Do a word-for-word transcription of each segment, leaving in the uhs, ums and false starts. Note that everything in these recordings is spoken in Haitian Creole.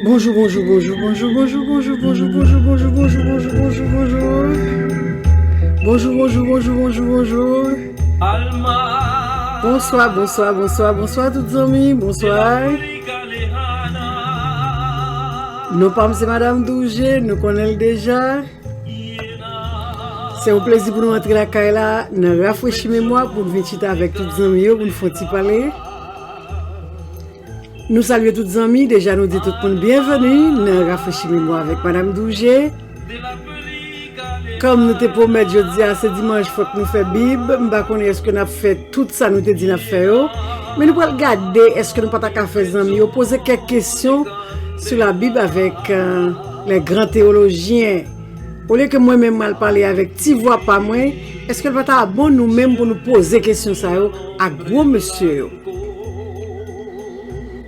Bonjou, bonjou, bonjou, bonjou, bonjou, bonjou, bonjou, bonjou, bonjou, bonjou, bonjou, bonjou, bonjou. Bonjou, bonjou, bonjou, bonjou, bonjou. Bonswa, bonswa, bonswa, bonswa tout zanmi, bonswa. Non pa m se Madanm Douje, nou konnen l deja. Se yon plezi pou nou antre lakay la nan Rafrechi Memwa pou n vin chita avèk tout zanmi yo pou n fè yon ti pale. Nou salye tout zanmi, deja nou di tout moun byenveni nan Rafrechi Memwa avèk Madanm Douje. Kòm nou te pwomèt, jodi a se dimanch, fòk nou fè Bib. M pa konnen èske n ap fè tout sa nou te di n ap fè yo. Men nou pral gade èske nou pa ta ka fè zanmi yo poze kèk kesyon sou la Bib avèk, euh, les grands théologiens. Olye ke mwen menm m al pale avèk ti vwa pa mwen, èske l pa ta bon nou menm pou nou poze kesyon sa yo a gwo mesye yo?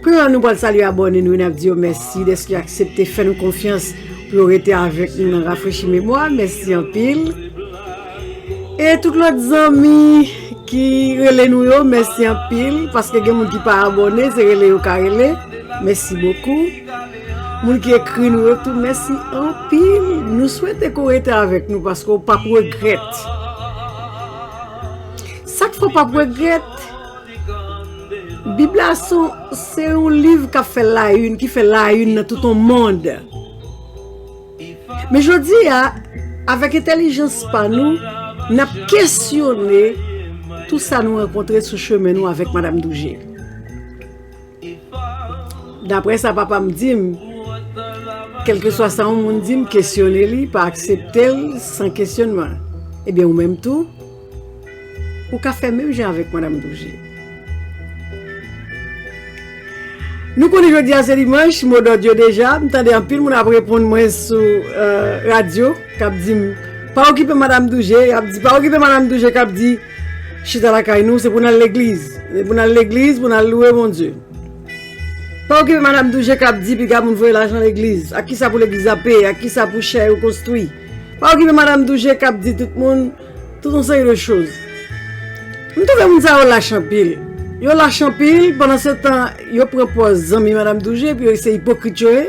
Premyèman, nou pral salye abòne nou, n ap di yo mèsi dèske yo aksepte fè nou konfyans pou yo rete avèk nou nan Rafrechi Memwa. Mèsi anpil. E tout lòt zanmi ki rele nou yo, mèsi anpil, paske gen moun ki pa abòne, se rele yo ka rele. Mèsi bokou. Moun ki ekri nou yo tou, mèsi anpil. Nou swete ke w rete avèk nou paske w p ap regrèt. Sa k fè w p ap regrèt? Bib la se, se yon liv k ap fè layini, ki fè layini nan tout yon mond. Men jodi a, avèk entèlijans pa nou, n ap kesyone tout sa nou rankontre sou chemen nou avèk Madanm Douje. Daprè sa papa m di m, kèlkeswa sa yon moun di m, kesyone li, pa aksepte l san kesyonman. Ebyen, ou menm tou, ou ka fè menm jan avèk Madanm Douje. Nou konnen jodi a se dimanch, modòd yo deja, m tande anpil moun ap reponn mwen sou, euh, radyo, k ap di m, "Pa okipe Madanm Douje," y ap di, "Pa okipe Madanm Douje," k ap di, "Chita lakay nou, se pou n al legliz. Se pou n al legliz, pou n al louwe Bondye." Pa okipe Madanm Douje k ap di piga moun voye lajan legliz. Ak kisa pou legliz la peye? Ak kisa pou chè yo konstwi? Pa okipe Madanm Douje k ap di tout moun tout yon seri de choz. M twouve moun sa yo lach anpil. Yo lach anpil, pandan se tan, yo pran pòz zanmi Madanm Douje, epi yo se ipokrit yo ye.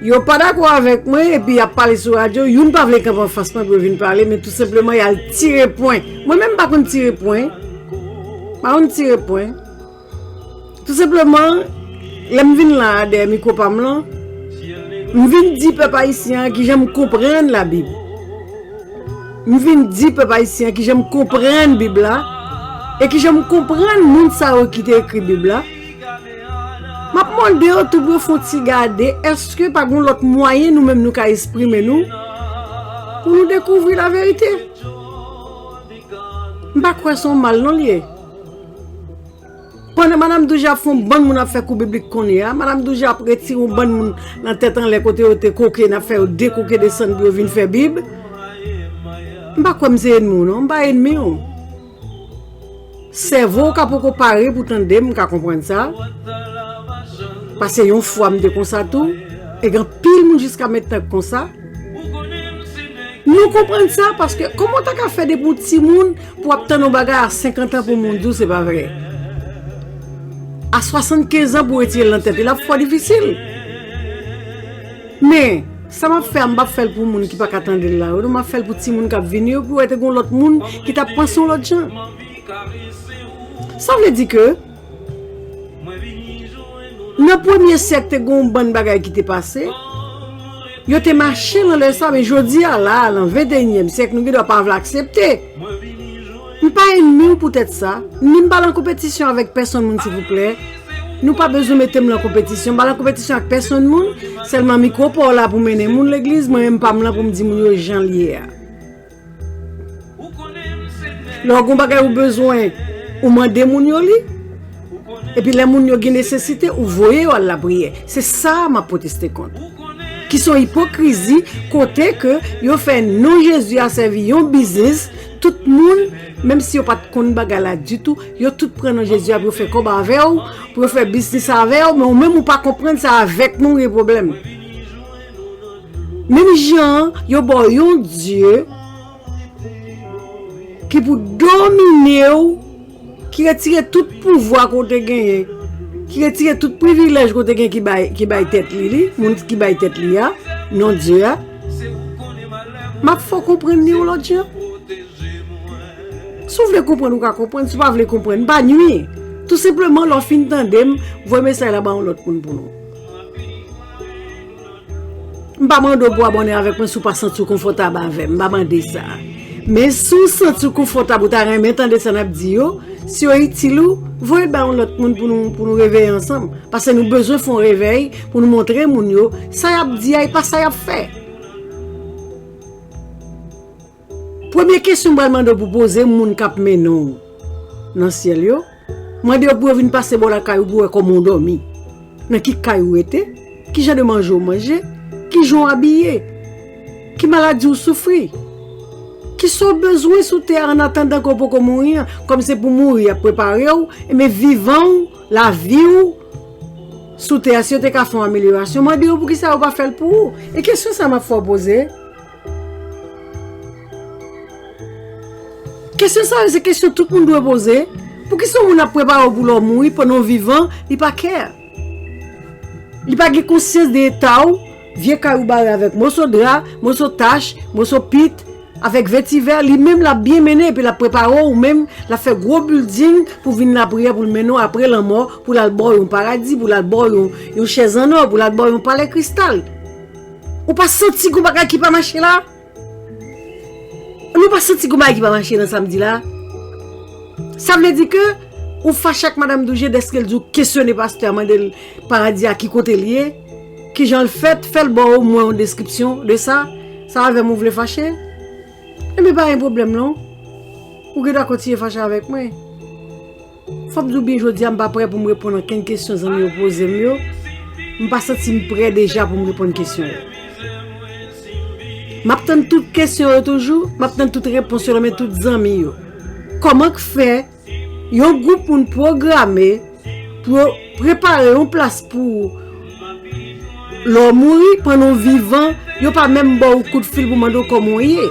Yo pa dakò avèk mwen, epi y ap pale sou radyo. Youn pa vle kanpe anfas mwen pou yo vin pale, men tou senpleman, y al tire pwen. Mwen menm, m pa konn tire pwen. M pa konn tire pwen. Tou senpleman, lè m vin la a dèyè mikwo pa m lan, m vin di pèp ayisyen an kijan m konprann Labib. M vin di pèp ayisyen an kijan m konprann Bib la e kijan m konprann moun sa yo ki te ekri Bib la. M ap mande yo tou pou yo fè yon ti gade, èske pa gen lòt mwayen nou menm nou ka eksprime nou pou nou dekouvri laverite? M pa kwè se yon mal non l ye. Pandan Madanm Douje ap fè yon bann moun ap fè kou biblik kounye a, Madanm Douje ap retire yon bann moun nan tèt anlè kote yo te koke, n ap fè yo dekoke desann pou yo vin fè Bib. M pa kwè m se ènmi w non, m pa ènmi w. Sèvo w ka poko pare pou tande m, m ka konprann sa. Paske yon fwa m te konsa tou, e gen anpil moun jiska mentnan k konsa. Nou konprann sa, paske kòman w ta ka fè depi w timoun pou w ap tann yon bagay a senkant an pou moun di w se pa vre? A swasannkenz an pou w retire l nan tèt li, l ap fò difisil. Men, sa m ap fè a, m p ap fè l pou moun ki pa ka tande l la yo, non, m ap fè l pou timoun k ap vini yo, pou wè te gen yon lòt moun ki t ap panse yon lòt jan. Sa vle di ke nan premye syèk, te gen yon bann bagay ki te pase. Yo te mache nan lè sa, men jodi a la, nan venteyinyèm syèk, nou gendwa pa vle aksepte. M pa ènmi w poutèt sa, ni m pa lan konpetisyon avèk pèsonn moun, silvouplè. Nou pa bezwen mete m lan konpetisyon, m pa lan konpetisyon ak pèsonn moun, sèlman mikwo pa w la pou mennen moun legliz, mwen menm pa m lan pou m di moun yo jan l ye a. Lè w gen yon bagay ou bezwen, ou mande moun yo li. Epi lè moun yo gen nesesite, ou voye yo al lapriyè. Se sa m ap pwoteste kont. Ki se yon ipokrizi, kote ke yo fè non Jezi a sèvi yon biznis, tout moun, menm si yo pa t konn bagay la ditou, yo tout pran non Jezi a pou yo fè kòb avè w, pou yo fè biznis avè w, men ou menm ou pa konprann se avèk mwen w gen pwoblèm. Menm jan an, yo ba w yon Dye, ki pou domine w, ki retire tout pouvwa ke w te genyen, ki retire tout privilèj ke w te gen ki bay, ki bay tèt li, li, moun ki bay tèt li a, non Dye a, m ap fè w konprann li yon lòt jan. Si w vle konprann, ou ka konprann. Si w pa vle konprann, pa nwi. Tou senpleman, lè w fin tande m, voye mesaj la ba yon lòt moun pou nou. M pa mande w pou w abòne avèk mwen si w pa santi w konfòtab avè m. M pa mande sa. Men si w santi w konfòtab, ou ta renmen tande sa n ap di yo, si yo itil ou, voye ba yon lòt moun pou nou, pou nou reveye ansanm. Paske nou bezwen fè yon revèy pou nou montre moun yo sa y ap di a e pa sa y ap fè. Premye kesyon m pral mande w pou poze moun k ap mennen w nan syèl yo, mande yo pou yo vin pase bò lakay ou pou wè kòman w dòmi. Nan ki kay ou rete, ki jan de manje w manje, ki jan w abiye, ki maladi w soufri, ki sa w bezwen sou tè a annatandan ke w poko mouri an. Kòm se pou mouri y ap prepare w, enben vivan w, lavi w sou tè a, si yo te ka fè yon amelyorasyon, mande yo poukisa yo pa fè l pou ou. E kesyon sa a m ap fè w poze. Kesyon sa yo se kesyon tout moun dwe poze. Poukisa yon moun ap prepare w pou lè w mouri pandan w vivan, li pa care? Li pa gen konsyans de eta w, vye kay ou bare avèk moso dra, moso tach, moso pit, avèk vetivè, li menm l ap byen mennen epi l ap prepare w, ou menm l ap fè gwo building pou vin lapriyè pou l mennen w apre lanmò, pou l al ba w yon paradi, pou l al ba w yon, yon chèz an nò, pou l al ba w yon palè kristal. Ou pa santi gon bagay ki pa mache la? Nou pa santi gon bagay ki pa mache nan sa m di la? Sa vle di ke ou fache ak Madanm Douje dèske l di w kesyone pastè a, mande l paradi a ki kote l ye, kijan l fèt, fè l ba w omwen yon deskripsyon de sa. Sa avè m ou vle fache? Enben pa gen pwoblèm non. Ou gentan kontinye fache avèk mwen. Fò m di w byen jodi a, m pa prè pou m reponn ankenn kesyon zanmi yo poze m yo. M pa santi m prè deja pou m reponn kesyon yo. M ap tann tout kesyon yo toujou, m ap tann tout repons yo nan men tout zanmi yo. Kòman k fè yon gwoup moun pwograme pou yo prepare yon plas pou ou lè w mouri, pandan w vivan, yo pa menm ba w kout fil pou mande w kòman w ye?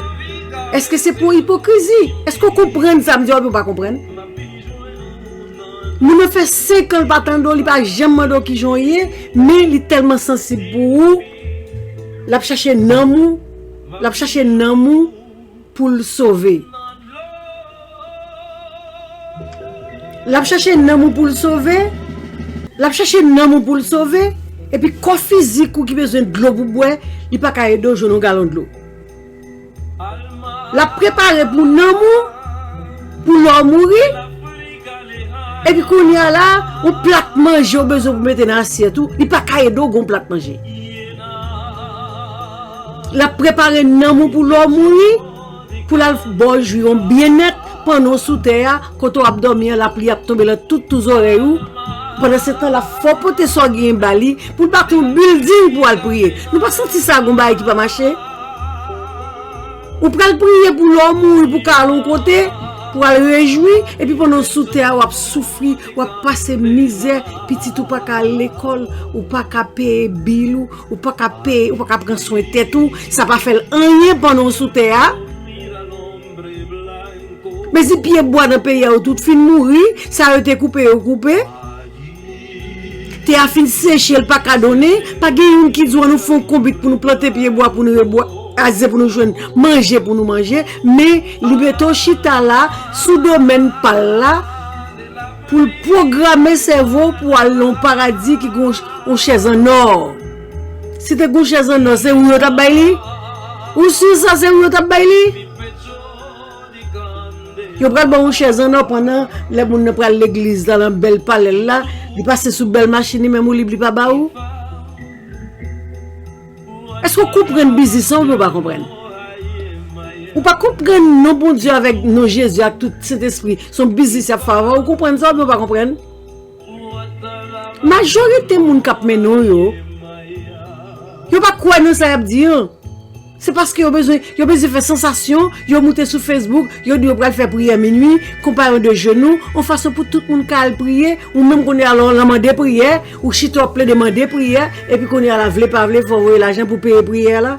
Èske se pou yon ipokrizi? Èske w konprann sa m di a oubyen w pa konprann? Moun nan fè senk an l pa tande w, li pa janm mande w kijan w ye, men li tèlman sansib pou ou, l ap chache nanm ou, l ap chache nanm ou pou l sove. L ap chache nanm ou pou l sove, l ap chache nanm ou pou l sove, epi kò fizik ou ki bezwen dlo pou bwè, li pa ka ede w jwenn yon galon dlo. L ap prepare pou nanm ou, pou lè w mouri, epi kounye a la, yon plat manje w bezwen pou mete nan asyèt ou, li pa ka ede w gen yon plat manje. L ap prepare nanm ou pou lè w mouri, pou l al ba w jwi yon byennèt pandan w sou tè a, kote w ap dòmi an, lapli ap tonbe nan tout tou zòrèy ou. Pandansetan, l ap fè w pote sa w genyen ba li, pou l bati yon bilding pou w al priye. Nou pa santi sa gon bagay ki pa mache? Ou pral priye pou lè w mouri, pou w ka al yon kote, pou w al rejwi, epi pandan w sou tè a, w ap soufri, w ap pase mizè, pitit ou pa ka al lekòl, ou pa ka peye bil ou, ou pa ka peye, ou pa ka pran swen tèt ou, sa pa fè l anyen pandan w sou tè a. Mezi pye bwa nan peyi a yo tout fin mouri, sa yo te koupe yo koupe. Tè a fin seche, l pa ka donnen, pa gen youn ki di w an nou fè yon konbit pou nou plante pye bwa, pou nou rebwaze, pou nou jwenn manje, pou nou manje, men li mete w chita la, sou domèn pa l la, pou l pwograme sèvo w pou w al nan yon paradi ki gen yon, yon chèz an nò. Si te gen yon chèz an nò, se ou yo t ap bay li? Ou si sa se ou yo t ap bay li? Yo pral ba w yon chèz an nò pandan lè moun nan pral legliz la, nan bèl palè l la, li pase sou bèl machin li, menm ou lib li pa ba ou? Èske w konprann biznis lan oubyen w pa konprann? Ou pa konprann non Bondye avèk non Jezi ak tout Sentespri, se yon biznis y ap fè avè w, ou konprann sa oubyen w pa konprann? Majorite moun k ap mennen w yo, yo pa kwè nan sa y ap di an. Se paske yo bezwen, yo bezwen fè sansasyon, yo moute sou Facebook, yo di yo pral fè priyè minui, konpayon de jenou, yon fason pou tout moun ka al priye, ou menm kounye a lè w lan mande priyè, ou chita w ap plede mande priyè, epi kounye a la vle pa vle, fò w voye lajan pou peye priyè la.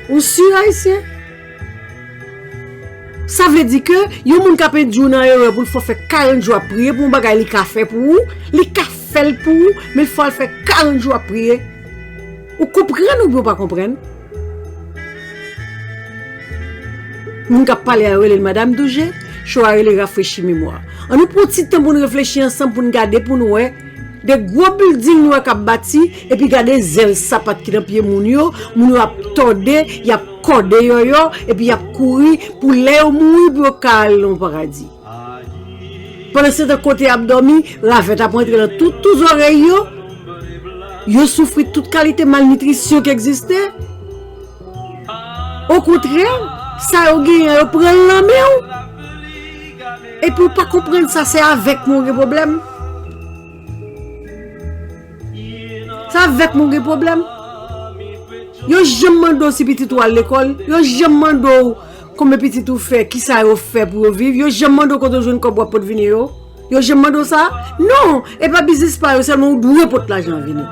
Ou si ayisyen? Sa vle di ke yon moun k ap endui w nan erè pou l fè w fè karant jou ap priye pou yon bagay li ka fè pou ou, li ka fè l pou ou, men l fè w al fè karant jou ap priye. Ou konprann oubyen w pa konprann? Moun k ap pale a yo rele l Madam Douje, show a rele Rafrechi Memwa. Ann nou pran yon ti tan pou n reflechi ansanm, pou n gade, pou n wè de gwo bilding nou wè k ap bati, epi gade zèl sapat ki nan pye moun yo, moun yo ap tòde, y ap kòde yòyò, epi y ap kouri pou lè yo mouri pou yo ka al nan yon paradi. Pandansetan, kote y ap dòmi, ravèt ap rantre nan tout twou zòrèy yo, yo soufri tout kalite malnitrisyon ki egziste. Okontrè, sa yo genyen, yo pran l nan men w. Epi w pa konprann sa, se avèk mwen w gen pwoblèm. Se avèk mwen w gen pwoblèm. Yo janm mande w si pitit ou al lekòl. Yo janm mande w konbyen pitit ou fè, kisa yo fè pou yo viv. Yo janm mande w kote w jwenn kòb w ap pot vini yo. Yo janm mande w sa? Non, e pa biznis pa yo sèlman ou dwe pot lajan vini.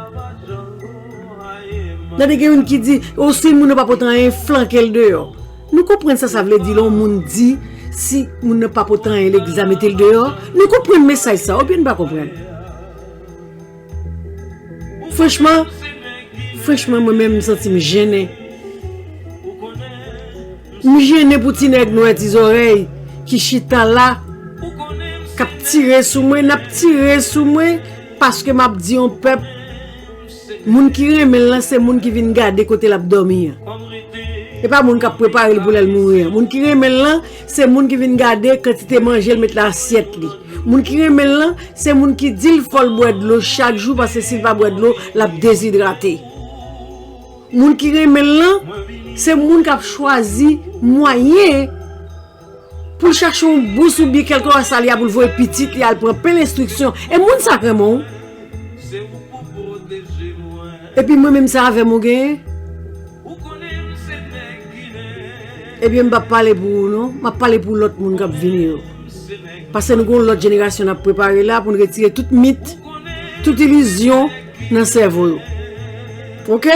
Tande gen youn ki di, o si moun nan pa pot anyen, flanke l deyò. Nou konprann sa sa vle di lè yon moun di, si moun nan pa pot anyen legliz la, mete l deyò? Nou konprann mesaj sa, oubyen n pa konprann? Franchman, franchman, mwen menm, m santi m jennen. M jennen pou ti nèg nwè ti zòrèy ki chita la, k ap tire sou mwen, n ap tire sou mwen, paske m ap di yon pèp, moun ki renmen l lan, se moun ki vin gade kote l ap dòmi an. E pa moun k ap prepare l pou lè l mouri an. Moun ki renmen l lan, se moun ki vin gade kantite manje l met nan asyèt li. Moun ki renmen l lan, se moun ki di l fò l bwè dlo chak jou, paske si l pa bwè dlo, l ap dezidrate. Moun ki renmen l lan, se moun k ap chwazi mwayen pou l chache yon bous oubyen kèlkeswa sa li a pou l voye pitit li al pran plen enstriksyon. E moun sa k renmen w. Epi mwen menm, se avè m ou genyen? Ebyen, m p ap pale pou ou non, m ap pale pou lòt moun k ap vini yo. Paske nou gen yon lòt jenerasyon n ap prepare la pou n retire tout mit, tout ilizyon nan sèvo yo. Oke?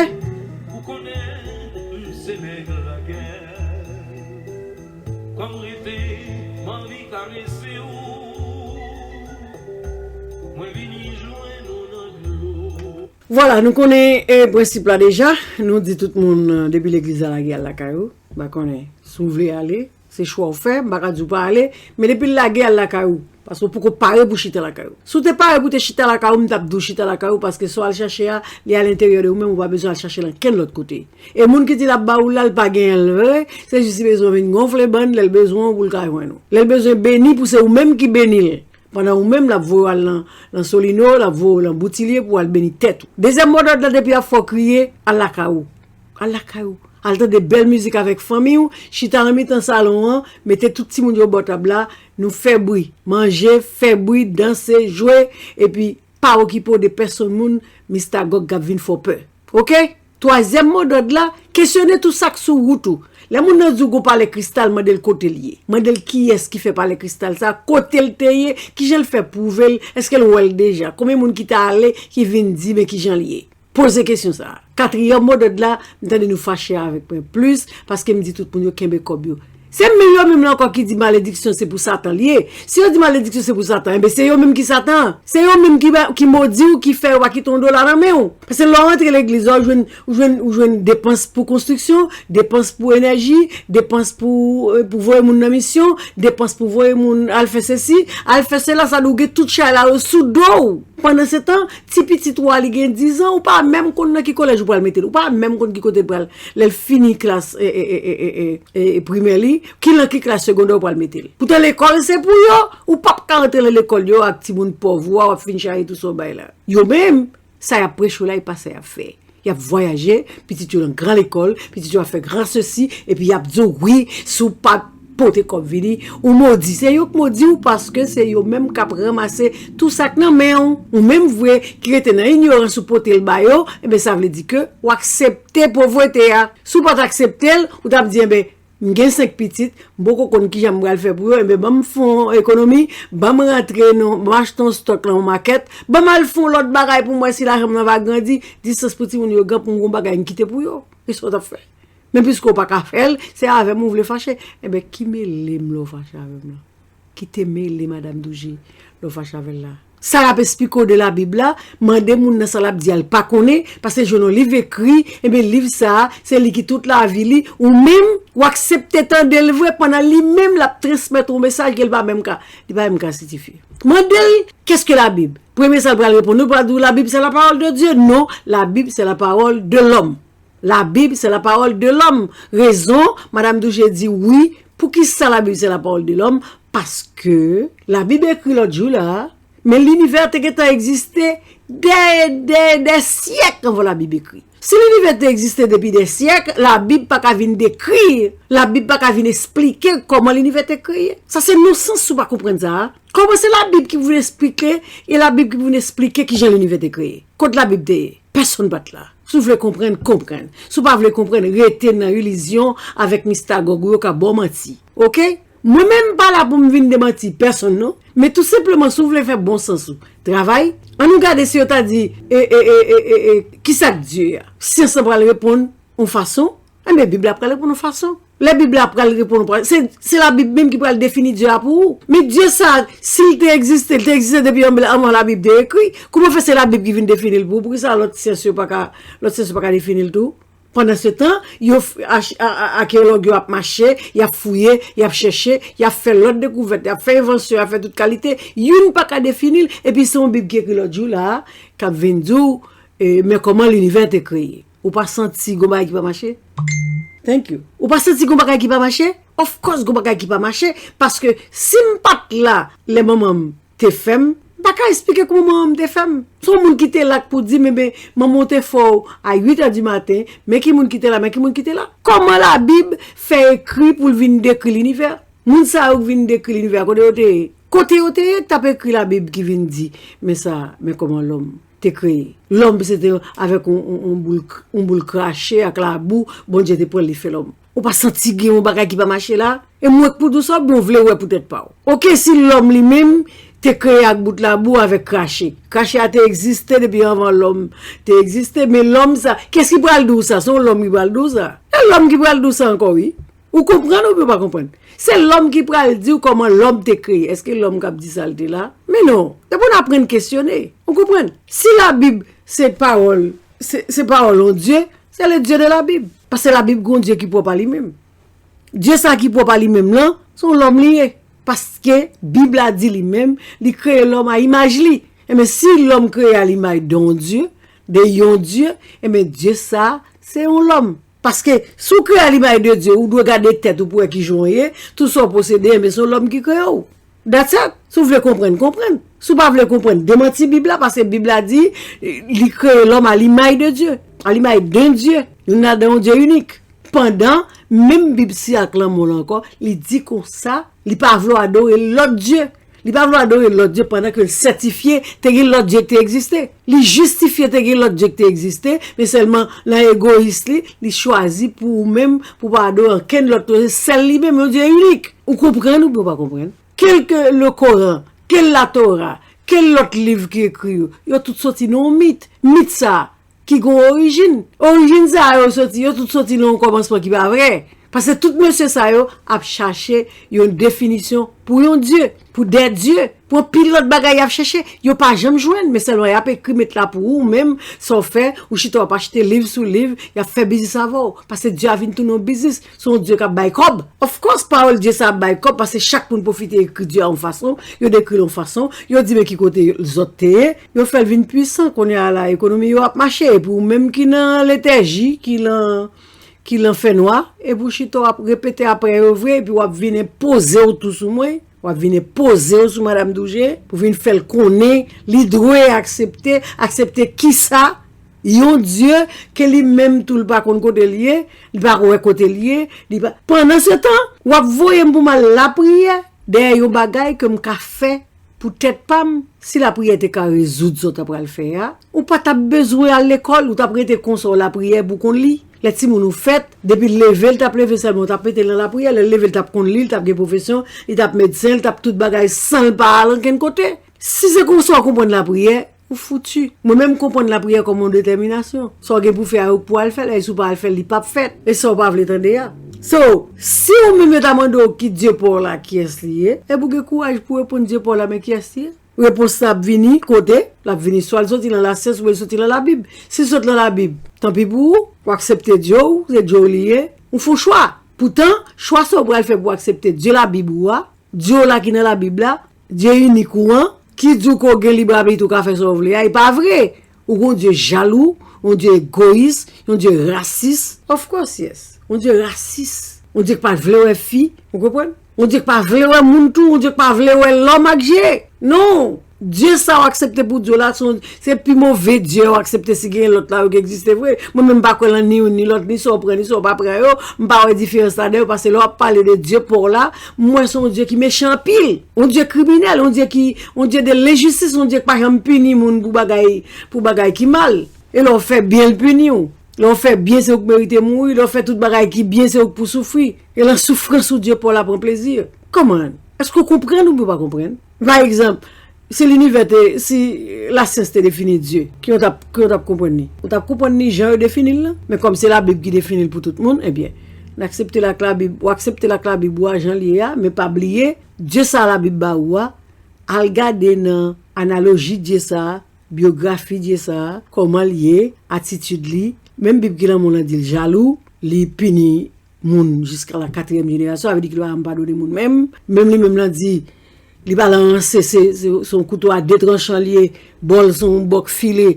Vwala, nou konnen, e, prensip la deja. Nou di tout moun, e, depi legliz la lage, al lakay ou. M pa konnen si w vle ale, se chwa w fè, m pa ka di w pa ale, men depi l lage, al lakay ou. Paske w poko pare pou chita lakay ou. Si w te pare pou te chita lakay ou, m t ap di w chita lakay ou, paske sa w al chache a, li alenteryè de ou menm, ou pa bezwen al chache l ankenn lòt kote. E moun ki di l ap ba ou la, l pa genyen l vre, se jis li bezwen vin gonfle bann, lè l bezwen w pou l ka jwenn ou. Lè l bezwen beni pou se ou menm ki beni l. Pandan ou menm, l ap voye w al nan, nan Solino, l ap voye w nan Boutilye pou w al beni tèt ou. Dezyèm modòd la, depi y ap fè w kriye, al lakay ou. Al lakay ou. Al tande bèl mizik avèk fanmi w, chita nan mitan salon an, mete tout timoun yo bò tab la, nou fè bri, manje, fè bri, danse, jwe, epi pa okipe w de pèsonn moun, Mista Gòg k ap vin fè w pè. Oke? Twazyèm modòd la, kesyone tou sa k sou wout ou. Lè moun nan di w gon palè kristal, mande l kote l ye. Mande l kiyès ki fè palè kristal sa, kote l te ye, kijan l fè pwouve l, èske l wè l deja, konbyen moun ki t ale, ki vin di men kijan l ye. Poze kesyon sa a. Katriyèm modòd la, m tande nou fache avèk mwen plis, paske m di tout moun yo kenbe kòb yo. Se menm yo menm la ankò ki di malediksyon se pou Satan l ye. Si yo di malediksyon se pou Satan, enben se yo menm ki Satan an. Se yo menm ki ba, ki modi w, ki fè yo pa kite yon dola nan men w. Paske lè w rantre legliz la, ou jwenn, ou jwenn, ou jwenn depans pou konstriksyon, depans pou enèji, depans pou, e, pou voye moun nan misyon, depans pou voye moun al fè sesi, al fè sela, sa di w gen tout chay la yo sou do w. Pandansetan, ti pitit ou a li gen diz an, ou pa menm konn nan ki kolèj ou pral mete l, ou pa menm konn ki kote l pral, lè l fini klas, e, e, e, e, e, e, e, primè li, ki nan ki klas segondè ou pral mete l. Poutan lekòl se pou yo, ou p ap ka rantre nan lekòl yo ak timoun pòv ou a, w ap fin chaje tou sa w bay la. Yo menm, sa y ap preche w la, e pa sa y ap fè. Y ap vwayaje, pitit yo nan gran lekòl, pitit yo ap fè gran sesi, epi y ap di w, wi, si w pa pote kòb vini, ou modi. Se yo k modi w, paske se yo menm k ap ranmase tou sa k nan men w. Ou menm vre ki rete nan inyorans ou pote l ba yo, enben sa vle di ke w aksepte povrete a. Si w pa t aksepte l, ou t ap di, enben, m gen senk pitit, m poko konn kijan m pral fè pou yo, enben ban m fè yon ekonomi, ban m rantre nan, ban m achte yon stòk nan yon makèt, ban m al fè yon lòt bagay pou m wè si lajan m nan va grandi, distans pou timoun yo gran pou m gon bagay m kite pou yo. E sa w t ap fè? Men piske w pa ka fè l, se avè m ou vle fache. Enben, ki mele m lè w fache avè m la? Kite mele Madanm Douje lè w fache avè l la. Sa y ap esplike w de Labib la, mande moun nan sa l ap di a, l pa konnen, paske l jwenn yon liv ekri, enben liv sa a, se li ki tout lavi li, ou menm, w aksepte tande l vre, pandan li menm l ap transmèt yon mesaj ke l pa menm ka, li pa menm ka siyifye. Mande l, qu'est-ce que la Bible? Premye sa l pral reponn ou, pral di w, la Bible, c'est la parole de Dieu. Non, la Bible, c'est la parole de l'homme. La Bible, c'est la parole de l'homme. Rezon, Madanm Douje di wi. Poukisa la Bible, c'est la parole de l'homme? Paske la Bible ekri lòt jou la, men linivè te gentan egziste dè, dè, dè syèk anvan la Bible ekri. Si linivè te egziste depi dè syèk, la Bible pa ka vin dekri, la Bible pa ka vin esplike kòman linivè te kreye. Sa se nonsans si w pa konprann sa a. Kòman se la Bible ki pou vin esplike, e la Bible ki pou vin esplike kijan linivè te kreye? Kot la Bible te ye? Pèsonn pa t la. Si w vle konprann, konprann. Si w pa vle konprann, rete nan ilizyon avèk mistagòg ou yo k ap ba w manti. Oke? Mwen menm m pa la pou m vin demanti pèsonn non. Men tou senpleman si w vle fè bon sans ou travay, ann nou gade si yo ta di, e, e, e, e, e, e, kisa k Dye a? Syans lan pral reponn yon fason, enben Bib la pral reponn yon fason. Lè Bib la pral reponn yon fason, se, se Labib menm ki pral defini Dye a pou ou. Men Dye sa, si l te egziste, l te egziste depi anvan, anvan Labib te ekri. Kouman fè se Labib ki vin defini l pou ou? Poukisa lòt syans yo pa ka, lòt syans yo pa ka defini l tou? Pandansetan, yo, akeyològ yo ap mache, y ap fouye, y ap chèche, y ap fè lòt dekouvèt, y ap fè envansyon, y ap fè tout kalite. Youn pa ka defini l, epi se yon Bib ki ekri lòt jou la a, k ap vin di w, e, men kòman linivè te kreye. Ou pa santi gon bagay ki pa mache? Thank you. Ou pa santi gon bagay ki pa mache? Of course, gon bagay ki pa mache, paske si m pa t la lè manman m te fè m, m pa ka esplike kòman manman m te fè m. Se yon moun ki te la k pou di m, enben, manman w te fè w a uit è di maten, men ki moun ki te la, men ki moun ki te la. Kòman Labib fè ekri pou l vin dekri linivè? Moun sa yo k vin dekri linivè a, kote yo te ye? Kote yo te ye k t ap ekri Labib ki vin di, men sa, men kòman lòm te kreye. Lòm se te avèk yon, yon, yon boul, yon boul krache ak labou, Bondye te pran l, li fè lòm. Ou pa santi gen yon bagay ki pa mache la? E m wè k pou di w sa, oubyen w vle wè pou tèt pa w? Oke, si lòm li menm te kreye ak bout labou, avèk krache. Krache a te egziste depi anvan lòm te egziste, men lòm sa, kiyès ki pral di w sa? Se yon lòm ki pral di w sa. E lòm ki pral di w sa ankò, wi. Ou konprann oubyen w pa konprann? Se lòm ki pral di w kòman lòm te kreye. Èske lòm k ap di sa l te la? Men non. Depi w aprann kesyone. Ou konprann? Si Labib se pawòl, se, se pawòl yon Dye, se le Dye de Labib. Paske Labib gen yon Dye ki pwòp a li menm. Dye sa ki pwòp a li menm lan, se yon lòm li ye. Paske Bib la di li menm, li kreye lòm a imaj li. Enben, si lòm kreye a limaj de yon Dye, de yon Dye, enben, Dye sa, se yon lòm. Paske si w kreye a limaj de Dye, ou dwe gade tèt ou pou wè kijan w ye, tout sa w posede, enben, se yon lòm ki kreye w. That's it. Si w vle konprann, konprann. Si w pa vle konprann, demanti Bib la, paske Bib la di, li kreye lòm a limaj de Dye, a limaj de Dye. Youn ladan yon Dye inik. Pandan, menm Bib si ak lanmò l ankò, li di konsa, li pa vle w adore lòt dye. Li pa vle w adore lòt dye pandan ke l sètifye te gen lòt dye ki te egziste. Li jistifye te gen lòt dye ki te egziste, men sèlman nan egoyis li, li chwazi pou ou menm, pou w pa adore ankenn lòt, se sèl li menm, yon Dye inik. Ou konprann oubyen w pa konprann? Ke l ke le Koran, ke l Latora, ke l lòt liv ki ekri yo, yo tout soti nan yon mit. Mit sa a, ki gen yon orijin. Orijin sa yo soti, yo tout soti nan yon kòmansman ki pa vrè. Paske tout mesye sa yo ap chache yon definisyon pou yon Dye, pou dè dye, pou anpil lòt bagay y ap chache, yo pa janm jwenn, men sèlman y ap ekri met la pou ou menm, sa w fè, ou chita w ap achte liv sou liv, y ap fè biznis avè w. Paske Dye a vin tounen yon biznis, se yon Dye k ap bay kòb. Of course, pawòl Dye sa ap bay kòb, paske chak moun pwofite ekri Dye a yon fason, yo dekri l yon fason, yo di men ki kote zòt te ye, yo fè l vin pwisan, kounye a la, ekonomi yo ap mache, epi ou menm ki nan letèji, ki nan, ki nan fènwa, epi w chita w ap repete apre yo vre, epi w ap vin enpoze w tou sou mwen, w ap vin enpoze w sou Madanm Douje, pou vin fè l konnen, li dwe aksepte, aksepte kisa, yon Dye ke li menm tou l pa konn kote l ye, li pa wè kote l ye, li pa. Pandansetan, w ap voye m pou m al lapriyè dèyè yon bagay ke m ka fè pou tèt pa m. Si lapriyè te ka rezoud sa w ta pral fè a, ou pa t ap bezwen al lekòl, ou t ap rete konsa w lapriyè pou w konn li. Lè timoun ou fèt, depi l leve, l t ap leve sèlman, ou t ap mete l nan lapriyè. Lè l leve, l t ap konn li, l t ap gen pwofesyon, li t ap medsen, li t ap tout bagay san l pa al ankenn kote. Si se konsa w konprann lapriyè, ou fouti. Mwen menm, m konprann lapriyè kòm yon detèminasyon. Sa w gen pou fè a, ou pou al fè l, e si w pa al fè l, li p ap fèt. E sa w pa vle tande a. So, si ou menm yo ta mande w ki Dye pa w la, kiyès li ye, epi ou gen kouraj pou reponn Dye pa w la, men kiyès li ye. Repons la ap vini kote? L ap vini swa l soti nan lasyans oubyen l soti nan Labib. Si l sot nan Labib, tanpi pou ou, w aksepte Dye w, se Dye w li ye, ou fè yon chwa. Poutan, chwa sa w pral fè pou w aksepte Dye Labib ou a, Dye w la ki nan Labib la, Dye inik ou an, ki di w ke w gen lib abit ou ka fè sa w vle a, e pa vre. Ou gen yon Dye jalou, yon Dye egoyis, yon Dye rasis. Of course, yes. Yon Dye rasis. Yon Dye ki pa vle wè fi, ou konprann? Yon Dye ki pa vle wè moun tou, yon Dye ki pa vle wè lòm ak je. Non! Dye sa w aksepte pou Dye w la, se yon, se pi move Dye w aksepte si gen lòt la yo ki egziste vre. Mwen menm m pa kwè lan ni youn ni lòt, ni sa w pran, ni sa w pa pran yo. M pa wè diferans ladan yo, paske lè w ap pale de Dye pa w la, m wè se yon Dye ki mechan anpil. Yon Dye kriminèl, yon Dye ki, yon Dye de lenjistis, yon Dye ki pa janm pini moun pou bagay, pou bagay ki mal. E lè w fè byen, l pini w. Lè w fè byen, se ou k merite mouri. Lè w fè tout bagay ki byen, se ou k pou soufri. E lan soufrans ou, Dye pa w la pran plezi. Kòman? Èske w konprann oubyen w pa konprann? Pa egzanp, si linivè te, si lasyans te defini Dye, ki w t ap, ki w t ap konprann li? Ou t ap konprann li jan yo defini l lan. Men kòm se Labib ki defini l pou tout moun, ebyen, n aksepte l ak Labib, w aksepte l ak Labib ou a jan l ye a, men pa bliye, Dye sa a Labib ba ou a, al gade nan analoji Dye sa a, byografi Dye sa a, kòman l ye, atitid li. Menm Bib ki nan men w lan di l jalou, li pini moun jiska la katriyèm jenerasyon, sa vle di ke li pa janm padone moun menm. Menm li menm lan di, li pa ranse, se, se, se yon kouto a de tranchan li ye, bò l se yon bòk file,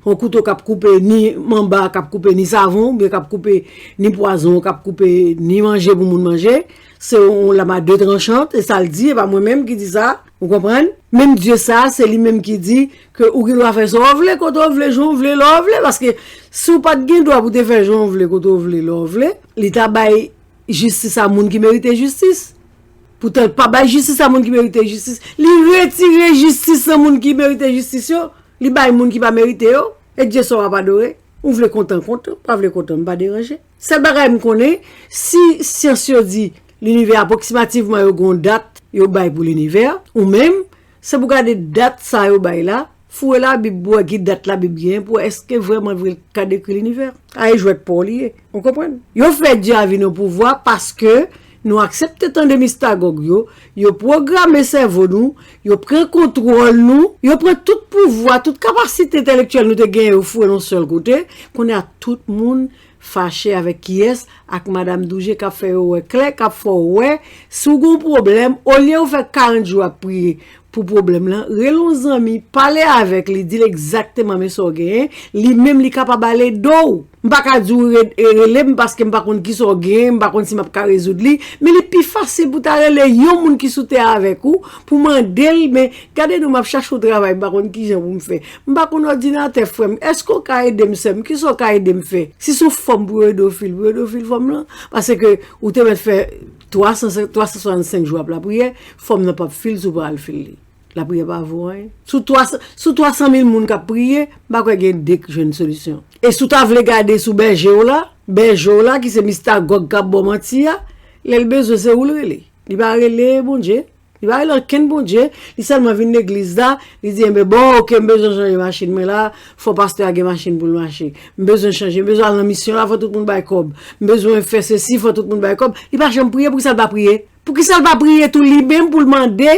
yon kouto k ap koupe ni manba, k ap koupe ni savon, oubyen k ap koupe ni pwazon, k ap koupe ni manje pou moun manje. Se yon lam a de tranchan, se sa l di, e pa mwen menm ki di sa, ou konprann? Menm Dye sa a, se li menm ki di ke ou gen dwa fè sa w vle, kote w vle, jan w vle, lè w vle, paske si w pa t gen dwa pou te fè jan w vle, kote w vle, lè w vle, li ta bay jistis a moun ki merite jistis. Poutan, l pa bay jistis a moun ki merite jistis. Li retire jistis nan moun ki merite jistis yo. Li bay moun ki pa merite yo. E Dye sa w ap adore. Ou vle kontan, kontan. Pa vle kontan, m pa deranje. Sèl bagay m konnen, si syans yo di linivè apwoksimativman yo gen yon dat yo bay pou linivè, ou menm, se pou gade dat sa yo bay la, foure Labib pou wè ki dat Labib genyen, pou wè èske vrèman vre l ka dekri linivè. A e jwèt pa w li ye. Ou konprann? Yo fè Dye a vin yon pouvwa paske nou aksepte tande mistagòg yo, yo pwograme sèvo nou, yo pran kontwòl nou, yo pran tout pouvwa, tout kapasite entèlektyèl nou te genyen, yo foure nan yon sèl kote. Kounye a, tout moun fache avèk kiyès? Ak Madanm Douje k ap fè yo wè klè, k ap fè w wè, si w gen yon pwoblèm, olye w fè karant jou ap priye pou pwoblèm lan, rele yon zanmi, pale avèk li, di l egzakteman men sa w genyen, li menm li kapab ale do w. M pa ka di w re-, e rele m paske m pa konn kisa w genyen, m pa konn si m ap ka rezoud li, men li pi fasil pou w ta rele yon moun ki sou tè a avèk ou, pou mande l, men gade non, m ap chache yon travay, m pa konn kijan pou m fè. M pa konn òdinatè, frè m. Èske w ka ede m, sè m? Kisa w ka ede m fè? Si se yon fòm pou yo ede w fil, pou yo ede w fil fòm lan. Paske ou te mèt fè twa san, twa san swasannsenk jou ap lapriyè, fòm nan p ap fil si w pa al fil li. Lapriyè pa vo anyen. Sou twa san, sou twa san mil moun k ap priye, m pa kwè gen de k jwenn solisyon. E si w ta vle gade sou bèje w la, bèje w la, ki se mistagòg k ap ba w manti a, lè l bezwen, se ou l rele. Li pa rele Bondye. Li pa rele okenn Bondye, li sèlman vin legliz la, li di, enben, bon, oke, m bezwen chanje machin mwen la, fò pastè a gen machin pou l mache. M bezwen chanje, m bezwen al nan misyon la, fò tout moun bay kòb. M bezwen fè sesi, fò tout moun bay kòb. Li pa janm priye, poukisa l pa priye? Poukisa l pa priye tou li menm pou l mande,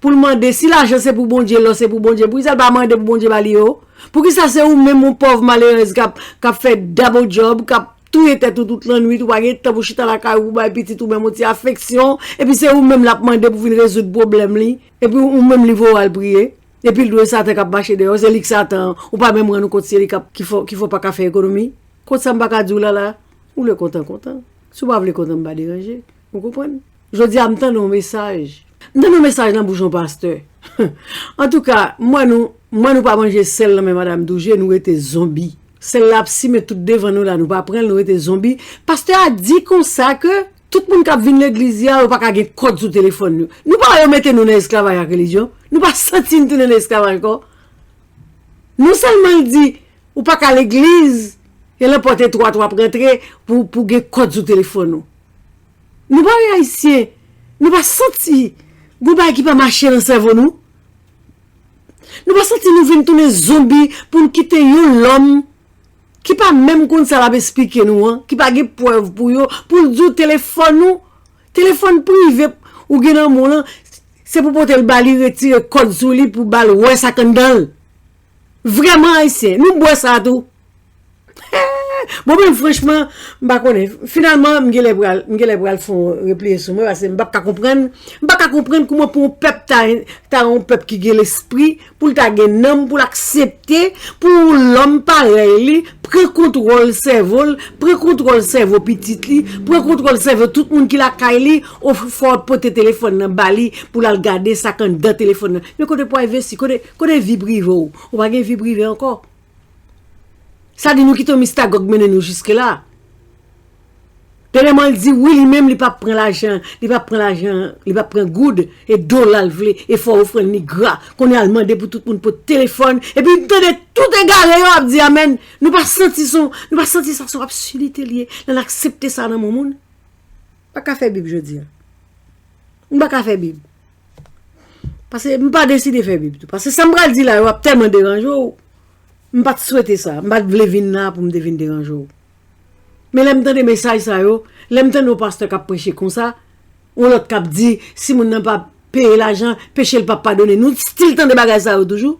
pou l mande, si lajan se pou Bondye, lò se pou Bondye, poukisa l pa mande pou Bondye ba li yo? Poukisa se ou menm, yon pòv malerèz k ap, k ap fè double job, k ap touye tèt ou tout lannwit, ou pa gen tan pou chita lakay ou, pou bay pitit ou menm yon ti afeksyon, epi se ou menm l ap mande pou vin rezoud pwoblèm li, epi ou menm li voye w al priye, epi l dwe Satan k ap mache dèyè w, se li k Satan an, ou pa menm rann ou kont se li k ap, ki fè, ki fè w pa ka fè ekonomi. Kot sa m pa ka di w la la, ou lè kontan kontan. Si w pa vle kontan, m pa deranje. Ou konprann? Jodi a, m tande yon mesaj. M tande yon mesaj nan bouch yon pastè. Antouka, m wè nou, m wè nou pa manje sèl nan men Madanm Douje, nou rete zonbi. Sèl la ap simen tout devan nou la, nou pa pran l, nou rete zonbi. Pastè a di konsa ke tout moun k ap vin legliz li a, yo pa ka gen kòd sou telefòn yo. Nou pa wè yo mete nou nan esklavaj ak relijyon? Nou pa santi n tounen nan esklavaj ankò? Non sèlman l di, ou pa ka legliz, e lan pòt etwat w ap rantre pou, pou gen kòd sou telefòn ou. Nou pa wè Ayisyen, nou pa santi gon bagay ki pa mache nan sèvo nou? Nou pa santi nou vin tounen zonbi pou n kite yon lòm ki pa menm konn sa l ap esplike nou an, ki pa gen prèv pou yo, pou l di w telefòn ou, telefòn prive ou gen nan men w lan, se pou pote l ba li, retire kòd sou li pou ba l wè sa k anndan l. Vrèman, Ayisyen, nou bwè sa tou. Bon, men franchman, m pa konnen. Finalman, m genlè pral, m genlè pral fè yon repliye sou mwen, paske m p ap ka konprann, m pa ka konprann kouman pou yon pèp ta, ta yon pèp ki gen lespri, pou l ta gen nanm, pou l aksepte, pou yon lòm parèy li, pran kontwòl sèvo l, pran kontwòl sèvo pitit li, pran kontwòl sèvo tout moun ki lakay li, ou fò w pote telefòn nan ba li, pou l al gade sa k anndan telefòn nan. Men kote privesi, kote, kote vi prive w? Ou pa gen vi prive ankò. Sa di nou kite yon Mistagòg mennen nou jiske la. Dènyèman, l di wi, li menm, li p ap pran lajan, li p ap pran lajan, li p ap pran goud, e dola l vle, e fò ofrann li gra. Kounye a, l mande pou tout moun pote telefòn, epi m tande tout egare yo ap di amèn. Nou pa santi son, nou pa santi sa son absidite l ye, lè n aksepte sa nan men moun? M pa ka fè Bib jodi a. M pa ka fè Bib. Paske m pa deside fè Bib tou. Paske sa m pral di la yo ap tèlman deranje w. M pa t swete sa. M pa t vle vin la pou m te vin deranje w. Men lè m tande mesaj sa yo, lè m tande yon pastè k ap preche konsa, yon lòt k ap di, si moun nan pa peye lajan, peche l p ap padone. Nou still tande bagay sa yo toujou.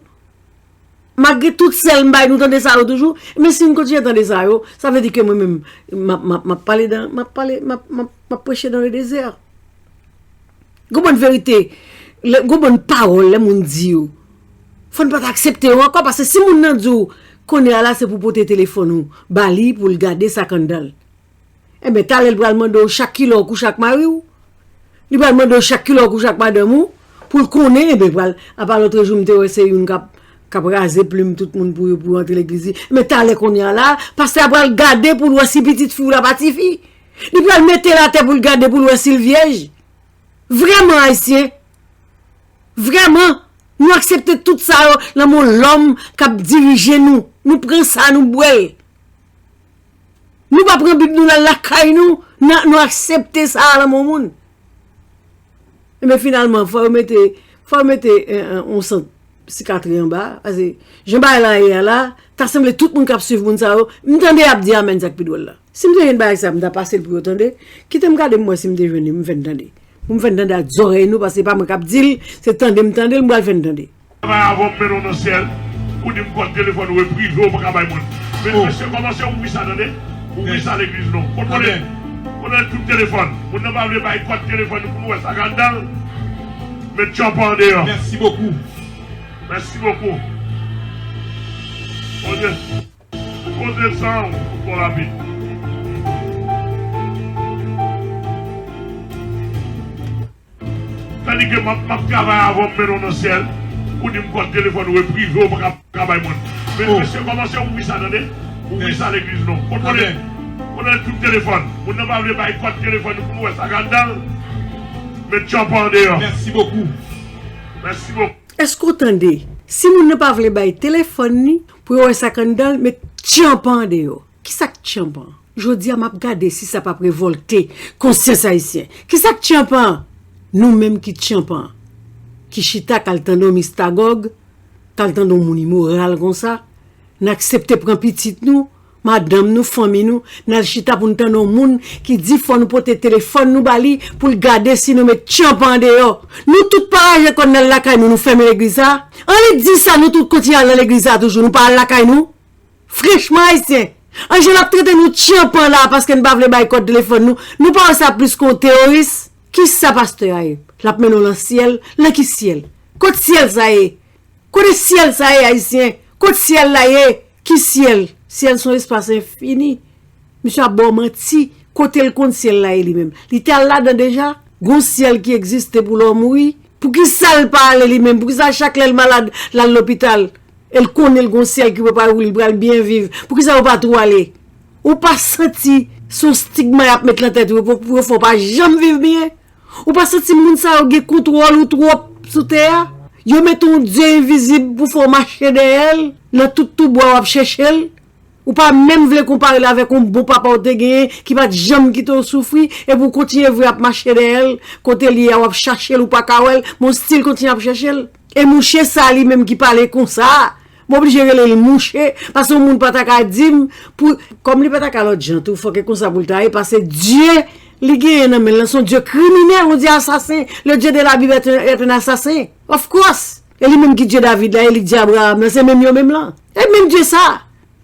Malgre tout sèl m bay, nou tande sa yo toujou. Men si n kontinye tande sa yo, sa vle di ke mwen menm, m ap, m ap, m ap pale dan, m ap pale, m ap, m ap, m ap preche dans le désert. Gon bann verite, lè, gon bann pawòl lè moun di yo, fò n pa t aksepte yo ankò, paske si moun nan di w, kounye a la se pou pote telefòn ou ba li pou l gade sa k anndan l. Enben, talè l pral mande w chak kilè w kouche ak mari w. Li pral mande w chak kilè w kouche ak madanm ou. Pou l konnen, enben, pral, apa lòtrejou m te wè se youn k ap, k ap raze plim tout moun pou yo, pou yo antre legliz li. Enben, talè kounye a la, pastè a pral gade pou l wè si pitit fi w la pa tifi. Li pral mete l atè pou l gade pou l wè si l vyèj. Vrèman, Ayisyen, vrèman, nou aksepte tout sa yo nan men lòm k ap dirije nou. Nou pran sa, nou bwè l. Nou pa pran Bib nou l al lakay nou, nan, nou aksepte sa a nan men moun. Enben, finalman, fò yo mete, fò yo mete, eh, eh, yon sant sikatri anba, paske jan bagay la ye a la, ta sanble tout moun k ap swiv moun sa yo, m tande y ap di amèn, sa k pi dwòl la. Si m te jwenn bagay sa, m ta pase l pou yo tande. Kite m gade m wè si m te jwenn li, m fè n tande. Pou m fè n tande ak zòrèy nou, paske se pa mwen k ap di l, se tande m tande l, m pral fè n tande. Travay avè w, m mennen w nan syèl. Ou di m kòd telefòn ou e prive, ou pa ka bay moun. Men mesye, kòmanse ouvri sa, tande. Ouvri sa legliz nou. Kontwole, kontwole tout telefòn. Moun nan pa vle bay kòd telefòn nou pou nou wè sa k anndan l. Met tchanpan andeyò. Mèsi bokou. Mèsi bokou. Bondye. Poze san w twò rapid. Tandike m ap, m ap travay avè w, m mennen w nan syèl. Ou di m kòd telefòn ou e prive, ou pa ka, ka bay moun. Men mesye, kòmanse ouvri sa, tande. Ouvri sa legliz nou. Kontwole, kontwole tout telefòn. Moun nan pa vle bay kòd telefòn nou pou nou wè sa k anndan l. Met tchanpan andeyò. Mèsi bokou. Mèsi bokou. Èske w tande? Si moun nan pa vle bay telefòn ni, pou yo wè sa k anndan l, met tchanpan andeyò. Kisa k tchanpan? Jodi a, m ap gade si sa p ap revòlte konsyans ayisyen. Kisa k tchanpan? Nou menm ki tchanpan, ki chita k al tande yon Mistagòg, k al tande yon moun imoral konsa, n aksepte pran pitit nou, madanm nou, fanmi nou, n al chita pou n tande yon moun ki di fò nou pote telefòn nou ba li pou l gade si nou met tchanpan andeyò. Nou tout pa raje kò n al lakay nou, nou fèmen legliz sa. Ann li di sa, nou tout kontinye al nan legliz sa toujou, nou pa al lakay nou. Franchman, Ayisyen, an jan n ap trete nou tchanpan la paske n pa vle bay kòd telefòn nou, nou pa wè sa plis ke yon teworis? Kisa pastè a ye? L ap mennen w nan syèl? Nan ki syèl? Kot syèl sa ye? Kote syèl sa ye, Ayisyen? Kot syèl la ye? Ki syèl? Syèl se yon espas enfini. Misye ap ba w manti. Kote l konn syèl la ye li menm? Li te al ladan deja? Gon syèl ki egziste pou lè w mouri? Poukisa l pa ale li menm? Poukisa chak lè l malad, l al lopital? E l konnen l gon syèl ki prepare pou li, li pral byen viv. Poukisa ou pa tou ale? Ou pa santi se yon stigma y ap met nan tèt ou pou, pou yo fè w pa janm viv byen? Ou pa santi moun sa yo gen kontwòl ou twòp sou tè a? Yo mete yon dye envizib pou fè w mache dèyè l nan tout twou bwa w ap chèche l. Ou pa menm vle konpare l avèk yon bon papa w te genyen ki pa t janm kite w soufri, epi w kontinye vre ap mache dèyè l, kote l ye a w ap chache l, ou pa ka wè l, men w still kontinye ap chèche l. E mouche sa li menm ki pale konsa, m oblije rele l mouche, paske yon moun pa ta ka di m, pou, kòm li pa ta ka lòt jan tou, fòk e konsa pou l ta ye, paske Dye li genyen nan men l lan, se yon Dye kriminèl, yon Dye asasen. Le Dieu de la Bible est un, est un assassin. Of course. E li menm ki Dye David la, e li k Dye Abraham lan, se menm yo menm lan. E menm Dye sa.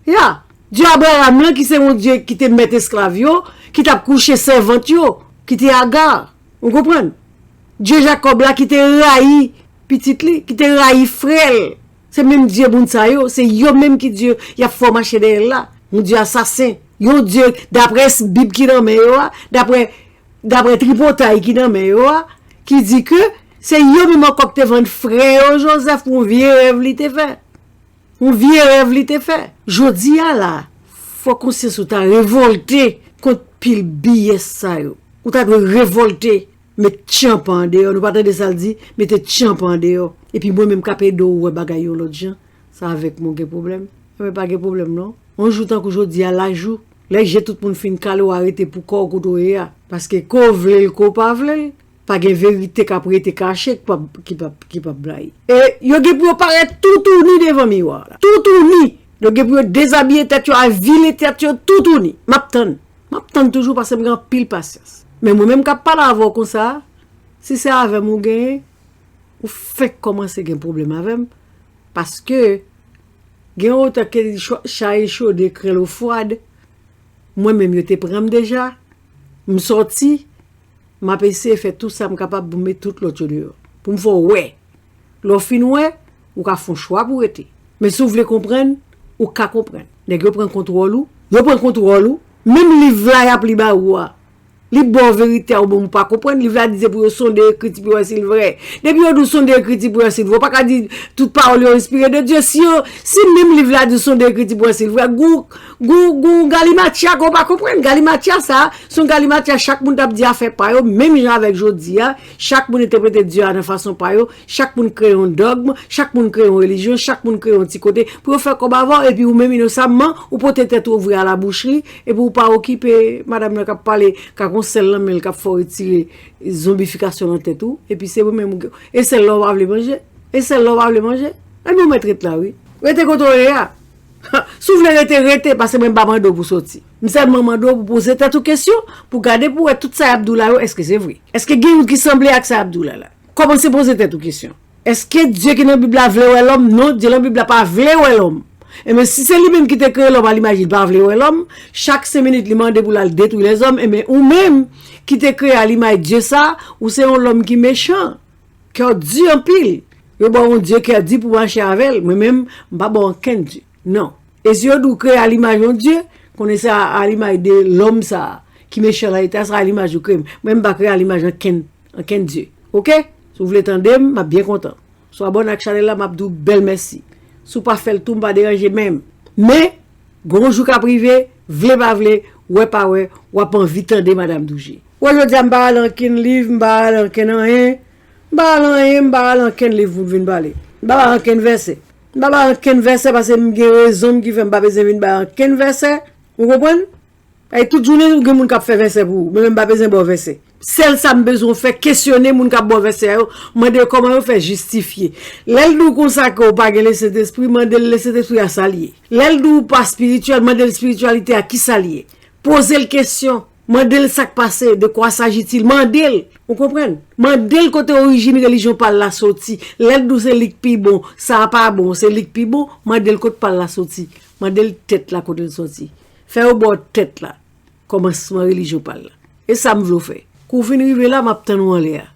Ya. Dye Abraham lan, ki se yon Dye ki te mèt esklav yo, ki t ap kouche sèvant yo, ki te Agar. Ou konprann? Dye Jakòb la, ki te rayi pitit li, ki te rayi frè l. Se menm Dye moun sa yo, se yo menm ki Dye y ap fè w mache dèyè l la. Yon Dye asasen. Yon Dye, daprè s-, Bib ki nan men yo a, daprè, daprè tripotay ki nan men yo a, ki di ke se yo menm ankò ki te vann frè yo Jozèf pou yon vye rèv li te fè. Yon vye rèv li te fè. Jodi a la, fò konsyans ou ta revòlte kont pil B S sa yo. Ou ta dwe revòlte, met tchanpan andeyò. Nou pa tande sa l di, mete tchanpan andeyò. Epi mwen menm k ap ede w wè bagay yon lòt jan, sa avèk mwen w gen pwoblèm? Mwen pa gen pwoblèm non. Yon jou tankou jodi a, lajou, lè je tout moun fin kale, w a rete pou kò w kote w ye a. Paske ke w vle l, ke w pa vle l, pa gen verite k ap rete kache, ki p ap, ki p ap, ki p ap blayi. E yo gen pou yo parèt toutouni devan miwa la. Toutouni! Yo gen pou yo dezabiye tèt yo, avili tèt yo, toutouni. M ap tann. M ap tann toujou paske m gen anpil pasyans. Men mwen menm k ap pale avè w konsa, si se avè m ou genyen, ou fenk kòmanse gen pwoblèm avè m, paske gen otan ke cho-, cha e chode, krèl o fwad, mwen menm yo te pran m deja, m sòti, m ap eseye fè tou sa m kapab pou m met tout lòt yo deyò. Pou m fè w wè. Lè w fin wè, ou ka fè yon chwa pou w rete. Men si w vle konprann, ou ka konprann. Nèg yo pran kontwòl ou, yo pran kontwòl ou, menm liv la y ap li ba ou a, li ba w verite a, ou menm ou pa konprann, liv la di se pou yo sonde ekriti pou yo wè si l vrè. Depi yo di w sonde ekriti pou wè si l vrè, ou pa ka di tout pawòl yo enspire de Dye. Si yo, si menm liv la di w sonde ekriti pou wè si l vrè, gou, gou, gou galimatya ke w pa konprann. Galimatya sa, se yon galimatya chak moun t ap di afè pa yo, menm jan avèk jodi a, chak moun entèprete Dye a nan fason pa yo, chak moun kreye yon dògm, chak moun kreye yon relijyon, chak moun kreye yon ti kote pou yo fè kòb avè w, epi ou menm inosamman, ou pote tèt ou ouvri a la boucherie, epi ou pa okipe madanm nan k ap pale, k ak yon sèl nan men l k ap fè w retire zonbifikasyon nan tèt ou, epi se ou menm ou gen, e sèl la ou pa vle manje, e sèl la ou pa vle manje, epi ou mèt ret la wi. Rete kote w ye a. Si w vle rete, rete, paske mwen m pa mande w pou soti. M sèlman mande w pou poze tèt ou kesyon, pou gade pou wè tout sa y ap di w la yo, èske se vre? Èske gen youn ki sanble ak sa y ap di w la la? Kòmanse poze tèt ou kesyon. Èske Dye ki nan Bib la vle wè lòm? Non, Dye nan Bib la pa vle wè lòm. Ebyen, si se li menm ki te kreye lòm a limaj li, li pa vle wè lòm, chak senk minit li mande pou l al detwi lèzòm, ebyen, ou menm ki te kreye a limaj Dye sa, ou se yon lòm ki mechan. Kè w di anpil. Yo ba w yon Dye kè di pou mache avè l. Mwen menm, m pa ba w ankenn Dye. Non. E si yo di w kreye a limaj yon Dye, konnen se a, a limaj de lòm sa a, ki mechan la, e ta sa a limaj ou kreye m. Mwen, m pa kreye a limaj ankenn, ankenn Dye. Oke? Si w vle tande m, m ap byen kontan. Si w abòne ak chanèl la, m ap di w bèl mèsi. Si w pa fè l tou, m pa deranje menm. Men, gon jou k ap rive, vle pa vle, wè pa wè, w ap anvi tande Madam Doujé. Wè jodi a m pa rale ankenn liv, m pa rale ankenn anyen, m pa rale anyen, m pa rale ankenn liv pou m vin pale. M pa bay ankenn vèsè. M pa bay ankenn vèsè paske m gen rezon m ki fè m pa bezwen vin bay ankenn vèsè. Ou konprann? Ay, tout jounen ou gen moun k ap fè vèsè pou ou, men mwen m pa bezwen ba w vèsè. Sèl sa m bezwen w fè, kesyone moun k ap ba w vèsè a yo, mande yo kòman yo fè jistifye. Lè l di w konsa ke w pa gen Lesentespri, mande l Lesentespri a sa l ye. Lè l di w ou pa espirityèl, mande l espirityalite a ki sa l ye. Poze l kesyon, mande l sa k pase, de quoi s'agit-il, mande l, ou konprann? Mande l kote orijin relijyon pa l la soti. Lè l di w se li k pi bon, sa a pa bon, se li k pi bon, mande l kote pa l la soti. Mande l tèt la kote l soti. Fè yo ba w tèt la. Kòmansman relijyon pa l la. E sa m vle w fè. Kou w fin rive la, m ap tann ou anlè a.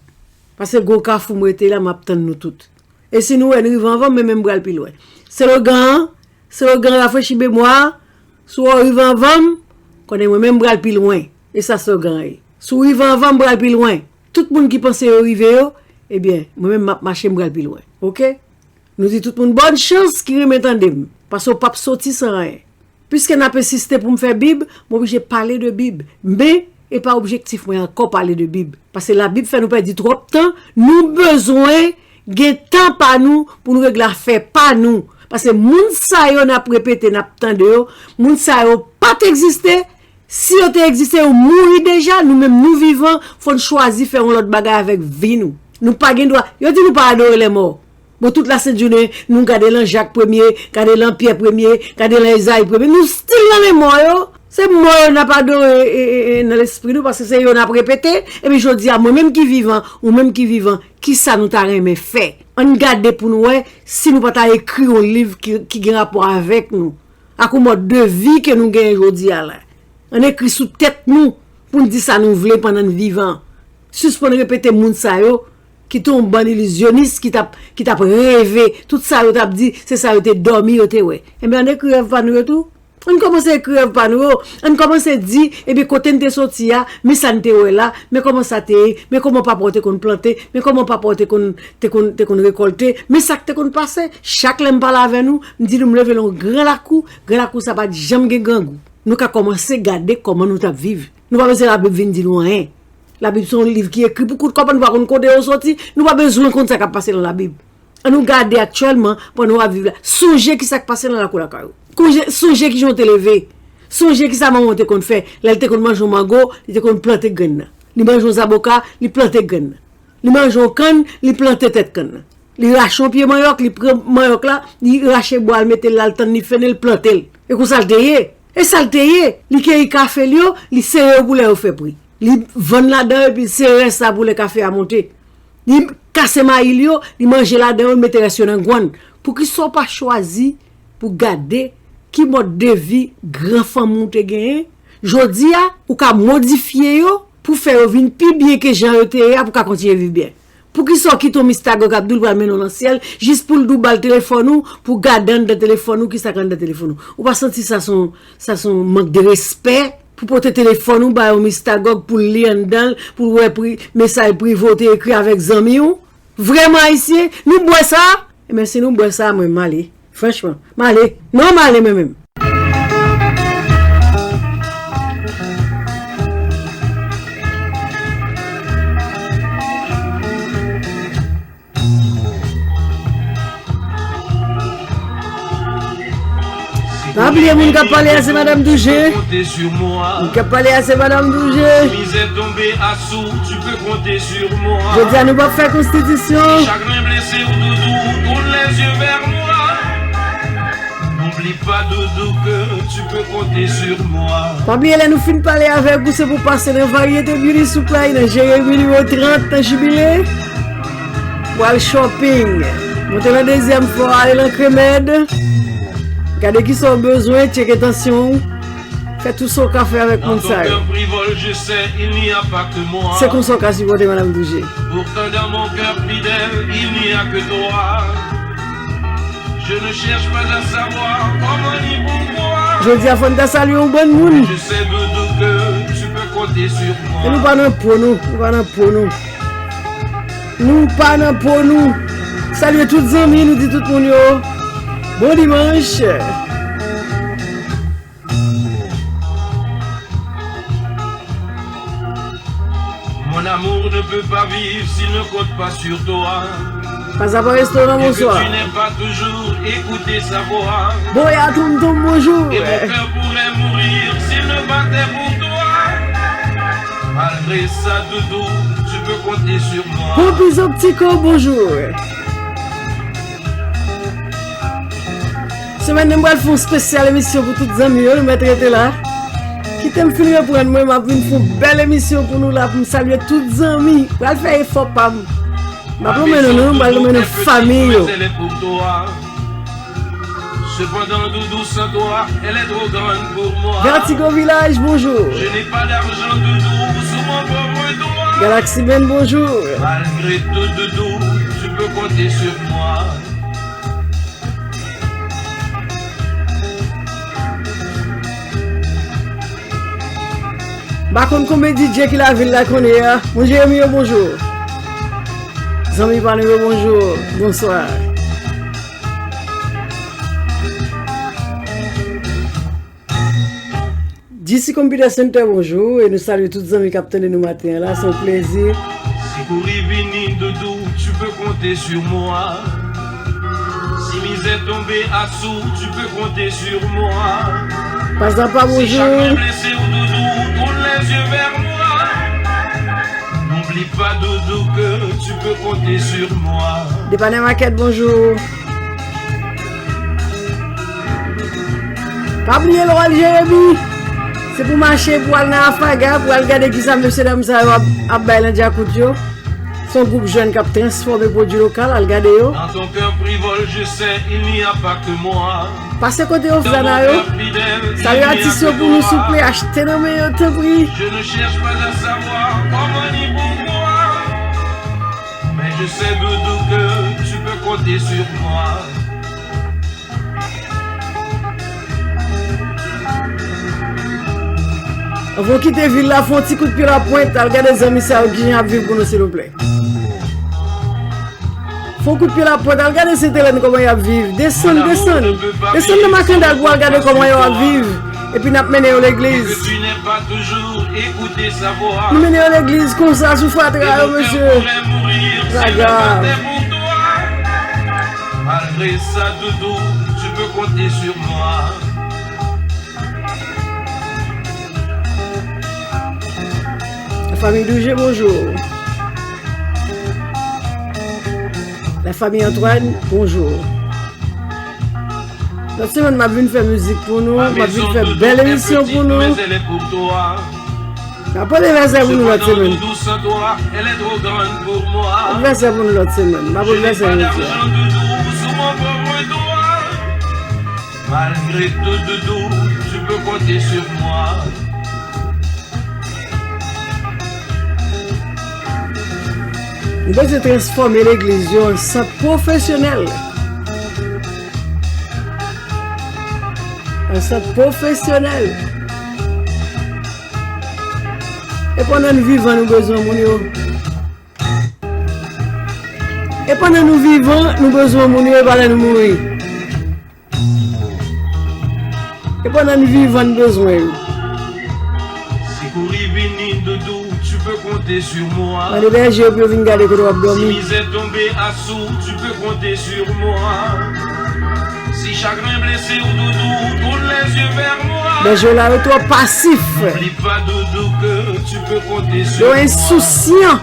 Paske gwo kafou m rete la, m ap tann nou tout. E si nou wè n rive anvan m, men m pral pi lwen. Slogan an, slogan rafrechi memwa a, si w rive anvan m, konnen mwen menm m pral pi lwen. E sa slogan an ye. Si w rive anvan m, m pral pi lwen. Tout moun ki panse yo rive yo, ebyen, mwen menm m ap mache, m pral pi lwen. Oke? Nou di tout moun bòn chans ki renmen tande m, paske w p ap soti san anyen. Piske n ap ensiste pou m fè Bib, m oblije pale de Bib. Men, e pa objektif mwen ankò pale de Bib. Paske Labib fè nou pèdi twòp tan, nou bezwen gen tan pa nou pou nou regle afè pa nou. Paske moun sa yo n ap repete, n ap tande yo, moun sa yo pa t egziste, si yo te egziste, yo mouri deja, nou menm nou vivan, fò n chwazi fè yon lòt bagay avèk vi nou. Nou pa gen dwa, yo di nou pa adore lèmò. Bon, tout lasent jounen, nou gade lan Jak Premye, gade lan Pyè Premye, gade lan Ezayi Premye. Nou still nan menm mò yo. Se mò yo n ap adore e, e, e, nan lespri nou, paske se yo n ap repete. Epi jodi a, mwen menm ki vivan, ou menm ki vivan, kisa nou ta renmen fè? Ann gade pou nou wè si nou pa ta ekri yon liv ki, ki gen rapò avèk nou. Ak yon mòd de vi ke nou genyen jodi a la. Ann ekri sou tèt nou pou n di sa nou vle pandan n vivan. Sispann repete moun sa yo ki te yon bann ilizyonis ki t ap, ki t ap reve. Tout sa yo t ap di, se sa yo te dòmi, yo te wè. Enben, ann ekri rèv pa nou yo tou. Ann kòmanse ekri rèv pa nou yo. Ann kòmanse di, ebyen, kote n te soti a, men sa n te wè la, men kòman sa te ye, men kòman papa w te konn plante, men kòman papa w te konn, te konn, te konn rekòlte, men sa k te konn pase. Chak lè m pale avè nou, m di nou m leve nan yon gran lakou, gran lakou sa pa t janm gen grangou. Nou ka kòmanse gade kòman nou t ap viv. Nou pa bezwen Labib vin di nou anyen. Labib se yon liv ki ekri pou kout kòb, nou pa konn kote yo soti, nou pa bezwen konn sa k ap pase nan Labib. Ann nou gade aktyèlman, pandan w ap viv la. Sonje ki sa k pase nan lakou lakay ou. Konje, sonje kijan w te leve. Sonje ki sa manman w te konn fè. Lè l te konn manje yon mango, li te konn plante grenn nan. Li manje yon zaboka, li plante grenn nan. Li manje yon kann, li plante tèt kann nan. Li rache yon pye manyòk, li pran manyòk la, li rache bwa l, mete l la, l tann li fennen, l plante l. E konsa l te ye. E sa l te ye. Li keyi kafe l yo, li sere yo pou lè yo fè pri. Li vann ladan yo, epi l sere rès la pou lè kafe a monte. Li kase mayi l yo, li manje ladan yo, li mete rès yo nan gwann. Poukisa w pa chwazi pou gade ki mòd de vi gran fanmi w te genyen? Jodi a, ou ka modifye yo pou fè yo vin pi byen ke jan yo te ye a, pou w ka kontinye viv byen. Poukisa w kite yon Mistagòg ap di w l pral mennen w nan syèl, jis pou l di w ba l telefòn ou, pou w gade anndan telefòn ou, kisa k anndan telefòn ou? Ou pa santi sa se yon, sa se yon mank de respè? Pou pote telefòn ou ba yon Mistagòg pou l li anndan l, pou l wè pri, mesaj prive w te ekri avèk zanmi w? Vrèman ayisyen, nou bwè sa? Ebyen, si nou bwè sa, mwen, m ale. Franchman, m ale. Non, m ale mwen menm. Pa bliye moun k ap pale a se Madanm Douje. Moun k ap pale a se Madanm Douje. Jodi a nou p ap fè konstitisyon. Pa bliye lè nou fin pale avèk ou se pou pase nan Variété Beauty Supply nan Jeremi nimewo trant nan Jibile. Pou al shopping. Monte nan dezyèm flò, ale nan Kremèd. Gade kisa w bezwen, tcheke tansyon w. Fè tout sa w ka fè avèk moun sa yo. Se konsa w ka sipòte Madanm Douje. Jodi a fò n ta salye yon bann moun. E nou pa nan po nou, nou pa nan po nou. Nou pa nan po nou. Salye tout zanmi, nou di tout moun yo bon dimanch. Mon amour ne peut pas vivre s'il ne compte pas sur toi. Pazapa Restoran, bonswa. Boya Tonton, bonjou. Malgré ça, doudou, tu peux compter sur moi. Popizo Ptiko, bonjou. Semèn nan, m pral fè yon espesyal emisyon pou tout zanmi yo, nou mèt rete la. Kite m fin reprann mwen, m ap vin fè yon bèl emisyon pou nou la, pou m salye tout zanmi. M pral fè efò pa m. M ap lonmen nou, non, m pral lonmen nou fanmi yo. Cependant, doudou, sans toi, elle est trop grande pour moi. Vertigo Village, bonjou. Je n'ai pas d'argent, doudou, sous mon pauvre doigt. Galaxy Man, bonjou. Malgré tout, doudou, tu peux compter sur moi. M pa konn konbyen D J ki lavil la kounye a. Moun Jeremi yo, bonjou. Zanmi pa nou yo, bonjou. Bonswa. J C Computer Center, bonjou. E nou salye tout zanmi k ap tande nou maten an la. Se yon plezi. Si kouri vini, doudou, tu peux compter sur moi. Si mizè tonbe asou, tu peux compter sur moi. Pazapa, bonjou. Si chagren blese w, doudou, tourne les yeux vers moi. N'oublie pas, doudou, que tu peux compter sur moi. Depanè Makèt, bonjou. Pa bliye lè w al Jeremi. Se pou mache, pou al nan Afaga, pou al gade kisa mesye dam sa yo ap, ap bay nan djakout yo. Se yon gwoup jèn k ap transfòme pwodui lokal, al gade yo. Dans ton cœur frivole, je sais, il n'y a pas que moi. Pase kote yo, Zana yo. Salye atis yo pou nou, souple, achte nan men yo, tanpri. Je ne cherche pas à savoir comment ni pourquoi, mais je sais, doudou, que tu peux compter sur moi. Anvan w kite vil la, fè yon ti kout pye Lapwent, al gade zanmi sa yo kijan y ap viv pou nou, silvouplè. Fè yon kout pye Lapwent, al gade Sentelèn kòman y ap viv. Desann, desann. Desann nan Makandal pou al gade kòman yo ap viv. Epi n ap mennen yo legliz. Nou mennen yo legliz konsa sou fatra yo, mesye. Sa grav. Malgré ça, doudou, tu peux compter sur moi. La famille Dougé, bonjour. La famille Antoine, bonjour. Lòt semèn, m ap vin fè mizik pou nou, m ap vin fè bèl emisyon pou nou. M ap pote vèsè pou nou lòt semèn. M ap vèsè pou nou lòt semèn. M ap pote vèsè pou nou. Malgré tout, doudou, tu peux compter sur moi. Nou bezwen transfòme legliz yo an sant pwofesyonèl. An sant pwofesyonèl. E pandan n vivan, nou bezwen moun yo. E pandan nou vivan, nou bezwen moun yo, e pa lè nou mouri. E pandan n vivan, n bezwen yo. Si kouri vini, doudou, tu peux compter sur moi. Mande bèje yo pou yo vin gade kote w ap dòmi. Si mizè tonbe asou, tu peux compter sur moi. Si chagrin blessé ou, doudou, tourne les yeux vers moi. Bèje yo la, yo twò pasif. N'oublie pas, doudou, que tu peux compter sur moi. Yo ensousyan.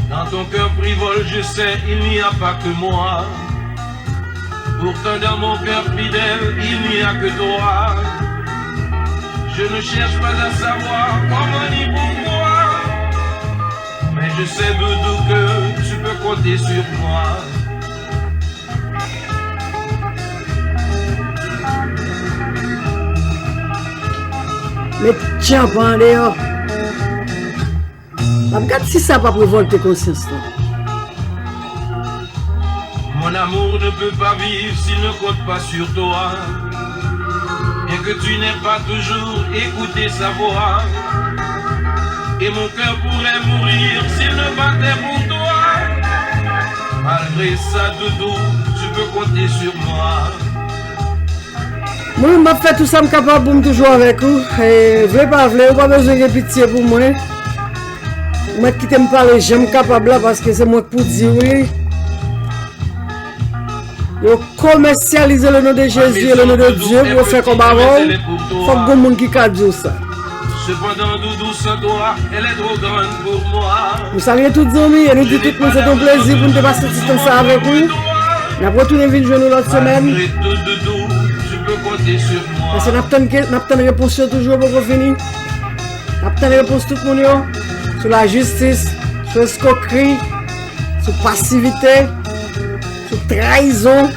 Dans ton cœur frivole, je sais, il n'y a pas que moi. Pourtant dans mon cœur fidèle, il n'y a que toi. Je ne cherche pas à savoir comment ni pourquoi, mais je sais, doudou, que tu peux compter sur moi. Met tchanpan deyò. M ap gad si sa p ap revòlte konsyans lan. Mon amour ne peut pas vivre s'il ne compte pas sur toi. Et que tu n'aies pas toujours écouté sa voix. Et mon cœur pourrait mourir s'il ne battait pour toi. Malgré ça, doudou, tu peux compter sur moi. Mwen menm, m ap fè tou sa m kapab pou m toujou avèk ou. E, vle pa vle, ou pa bezwen gen pitye pou mwen. Ou mèt kite m pale jan m kapab la, paske se mwen k pou di w li. Yo komèsyalize le nom de Jésus et le nom de Dieu pou yo fè kòb avè w. Fòk gon moun ki ka di w sa. Cependant, doudou, sans toi, elle est trop grande pour moi. Nou salye tout zanmi e nou di tout moun se te yon plezi pou n te pase ti tan sa avèk ou. N ap retounen vin jwenn nou lòt semèn. Malgré tout, doudou, tu peux compter sur moi. Paske n ap tann ke, n ap tann repons yo toujou, yo poko fini. N ap tann repons tout moun yo sou lajistis, sou eskokri, sou pasivite, sou trayizon.